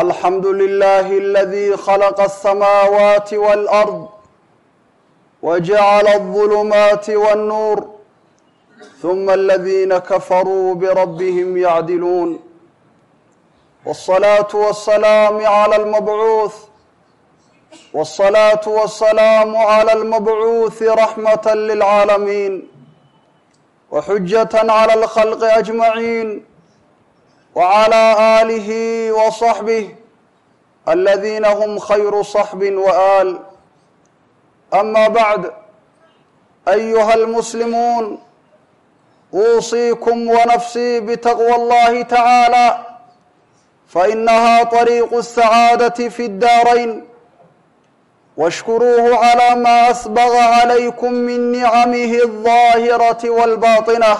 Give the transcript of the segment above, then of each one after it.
الحمد لله الذي خلق السماوات والأرض وجعل الظلمات والنور ثم الذين كفروا بربهم يعدلون. والصلاة والسلام على المبعوث والصلاة والسلام على المبعوث رحمة للعالمين وحجة على الخلق أجمعين، وعلى آله وصحبه الذين هم خير صحب وآل. أما بعد، أيها المسلمون، أوصيكم ونفسي بتقوى الله تعالى، فإنها طريق السعادة في الدارين. واشكروه على ما أسبغ عليكم من نعمه الظاهرة والباطنة،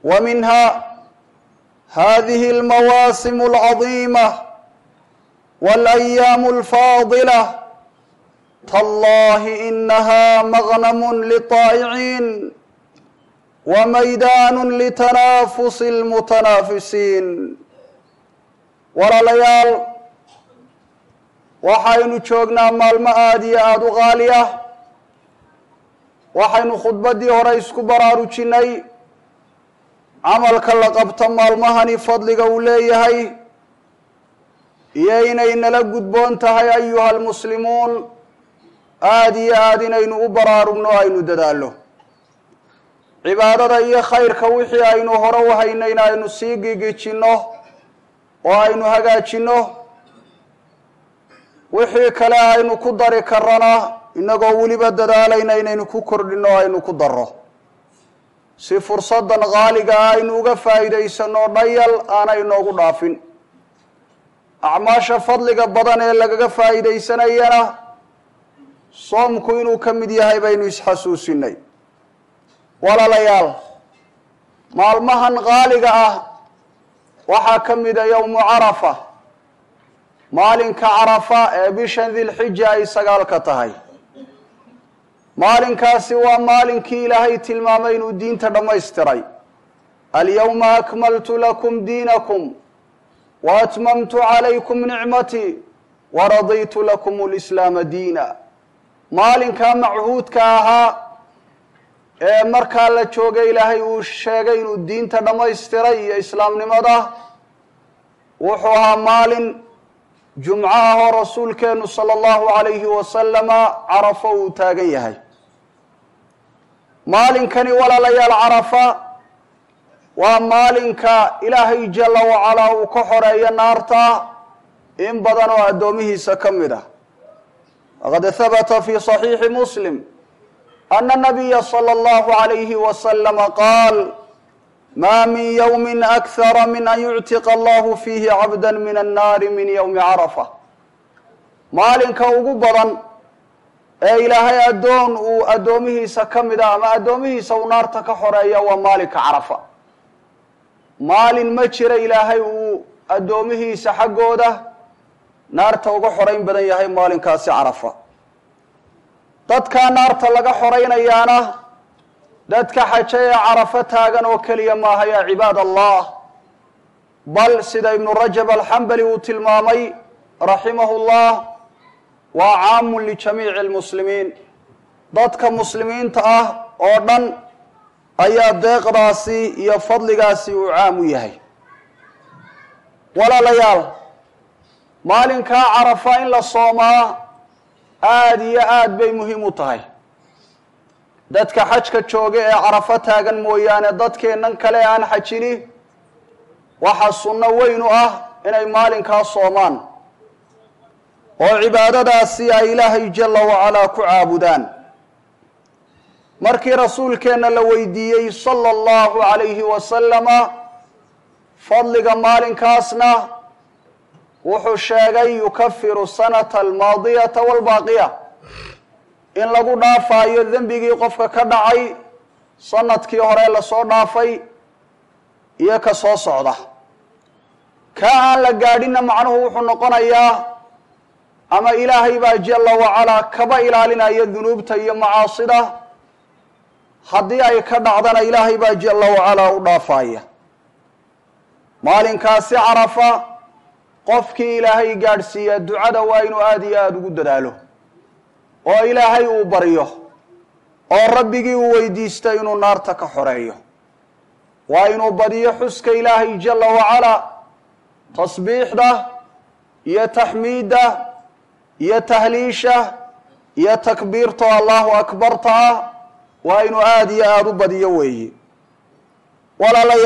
ومنها هذه المواسم العظيمة والأيام الفاضلة. تالله إنها مغنم للطائعين وميدان لتنافس المتنافسين. Walaalayaal, waxaynu joognaa maalmo aada iyo aada u qaali ah. Waxaynu khudbaddii hore isku baraarujinay camalka la qabto maalmahani fadliga uu leeyahay iyo inay nala gudboon tahay, ayuha almuslimuun, aada iyo aada inaynu u baraarugno, aynu dadaallo cibaadada iyo khayrka wixii aynu hore u haynayna aynu sii gigijinno oo aynu hagaajinno, wixii kale aynu ku dari karana inagoo weliba dadaalayna inaynu ku kordhinno o aynu ku darro, si fursaddan qaaliga ah aynu uga faa'iidaysano, dhayal aanay inoogu dhaafin. Acmaasha fadliga badan ee lagaga faa'iidaysanayana soomku inuu ka mid yahay baynu isxasuusinay. Walaalayaal, maalmahan qaaliga ah waxaa ka mida yowmu Carafa, maalinka Carafa ee bishan Dilxija ay 9-ka tahay. Maalinkaasi waa maalinkii Ilaahay tilmaamay inuu diinta dhammaystiray: "Alyawma akmaltu lakum diinakum wa atmamtu calaykum nicmatii wa raditu lakum alislaama diina." Maalinkaa machuudka ahaa ee markaa la joogay Ilaahay uu sheegay inuu diinta dhammaystiray iyo islaamnimada wuxuu ahaa maalin jumco ah oo rasuulkeenu sala allahu calayhi wasalama Carafo uu taagan yahay. Maalinkani, walaalayaal, Carafa waa maalinka Ilaahay jalla wacalaa uu ka xoreeyo naarta in badan oo addoomihiisa ka mid ah. Faqad habata fi صaxiixi Muslim ana nabiya slى اllahu عalayhi wasalama qaal: "Ma min ywmi akhara min an yuctiqa allahu fiihi cabda min annaari min ywmi Carafa." Maalinka ugu badan ee Ilaahay addoon uu addoomihiisa ka mid ah ama addoomihiisa uu naarta ka xoreeya waa maalinka Carafa. Maalin ma jira Ilaahay uu addoomihiisa xaggooda naarta uga xorayn badan yahay maalinkaasi Carafa. Dadkaa naarta laga xoraynayaana dadka xaja ee Carafo taagan oo keliya maaha, yaa cibaad Allah, bal sida Ibnu Rajab Alxambali uu tilmaamay raximahu llah, waa caamun lijamiici almuslimiin. Dadka muslimiinta ah oo dhan ayaa deeqdaasi iyo fadligaasi uu caam u yahay. Walaalayaal, maalinkaa Carafa in la soomaa aada iyo aad bay muhiim u tahay. Dadka xajka jooga ee Carafo taagan mooyaane, dadkeennan kale aan xajini waxaa sunno weyn u ah inay maalinkaa soomaan oo cibaadadaasi ay Ilaahay jalla wacalaa ku caabudaan. Markii rasuulkeenna la weydiiyey sala allahu calayhi wasalama fadliga maalinkaasna, wuxuu sheegay: "Yukafiru sanata almaadiyata waalbaaqiya", in lagu dhaafaayo dembigii qofka ka dhacay sanadkii hore lasoo dhaafay iyo ka soo socda. Kaa aan la gaadhinna macnuhu wuxuu noqonayaa ama Ilaahay baa jalla wacalaa kaba ilaalinaya dunuubta iyo macaasida, haddii ay ka dhacdana Ilaahay baa jalla wacalaa u dhaafaya. Maalinkaasi Carafa Qofkii Ilaahay gaadhsiiyaa ducada waa inuu aada iyo aada ugu dadaalo, oo Ilaahay uu baryo, oo Rabbigii uu weydiisto inuu naarta ka xoreeyo. Waa inuu badiyo xuska Ilaahay jalla wacalaa, tasbiixda iyo taxmiidda iyo tahliisha iyo takbiirto Allahu akbarta ah, waa inuu aada iyo aada u badiyo weeye, walaalayaal.